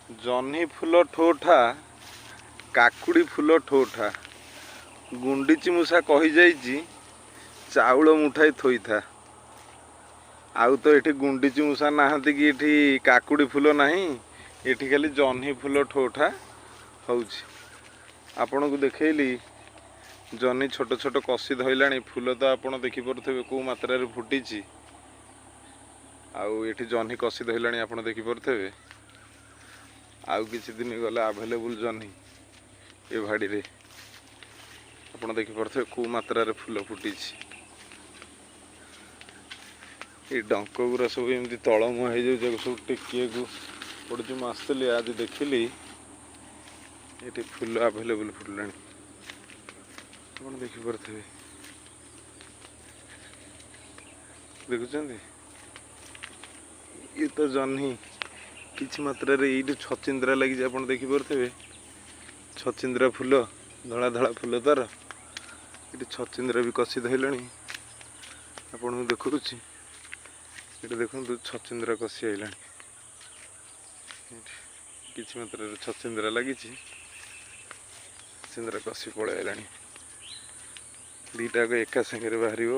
ଜହ୍ନି ଫୁଲ ଠୋଠା, କାକୁଡ଼ି ଫୁଲ ଠୋଠା, ଗୁଣ୍ଡିଚି ମୂଷା କହିଯାଇଛି ଚାଉଳ ମୁଠାଇ ଥୋଇଥା। ଆଉ ତ ଏଠି ଗୁଣ୍ଡିଚି ମୂଷା ନାହାନ୍ତି କି ଏଠି କାକୁଡ଼ି ଫୁଲ ନାହିଁ, ଏଠି ଖାଲି ଜହ୍ନି ଫୁଲ ଠୋଠା ହେଉଛି। ଆପଣଙ୍କୁ ଦେଖେଇଲି ଜହ୍ନି ଛୋଟ ଛୋଟ କଷି ଧଇଲାଣି। ଫୁଲ ତ ଆପଣ ଦେଖିପାରୁଥିବେ କେଉଁ ମାତ୍ରାରେ ଫୁଟିଛି। ଆଉ ଏଠି ଜହ୍ନି କଷି ଧଇଲାଣି, ଆପଣ ଦେଖିପାରୁଥିବେ। ଆଉ କିଛି ଦିନ ଗଲେ ଆଭେଲେବୁଲ୍ ଜହ୍ନି ଏ ଭାଡ଼ିରେ। ଆପଣ ଦେଖିପାରୁଥିବେ କେଉଁ ମାତ୍ରାରେ ଫୁଲ ଫୁଟିଛି। ଏଇ ଡଙ୍କ ଗୁରା ସବୁ ଏମିତି ତଳମୁହାଁ ହେଇଯାଉଛି, ଆକୁ ସବୁ ଟେକିବାକୁ ପଡ଼ୁଛି। ମୁଁ ଆସିଥିଲି ଆଜି, ଦେଖିଲି ଏଠି ଫୁଲ ଆଭେଲେବୁଲ୍ ଫୁଟିଲାଣି, ଆପଣ ଦେଖିପାରୁଥିବେ। ଦେଖୁଛନ୍ତି, ଇଏ ତ ଜହ୍ନି କିଛି ମାତ୍ରାରେ। ଏଇଠି ଛଚିନ୍ଦ୍ରା ଲାଗିଛି, ଆପଣ ଦେଖିପାରୁଥିବେ। ଛଚିନ୍ଦ୍ରା ଫୁଲ, ଧଳା ଧଳା ଫୁଲ ତାର। ଏଠି ଛଚିନ୍ଦ୍ରା ବି କଷି ଧଇଲାଣି, ଆପଣଙ୍କୁ ଦେଖାଉଛି। ଏଠି ଦେଖନ୍ତୁ, ଛଚିନ୍ଦ୍ରା କଷି ଆଇଲାଣି। ଏଠି କିଛି ମାତ୍ରାରେ ଛଚିନ୍ଦ୍ରା ଲାଗିଛି, ଛଚିନ୍ଦ୍ରା କଷି ପଳେଇ ଆଇଲାଣି। ଦୁଇଟା ଯାକ ଏକା ସାଙ୍ଗରେ ବାହାରିବ।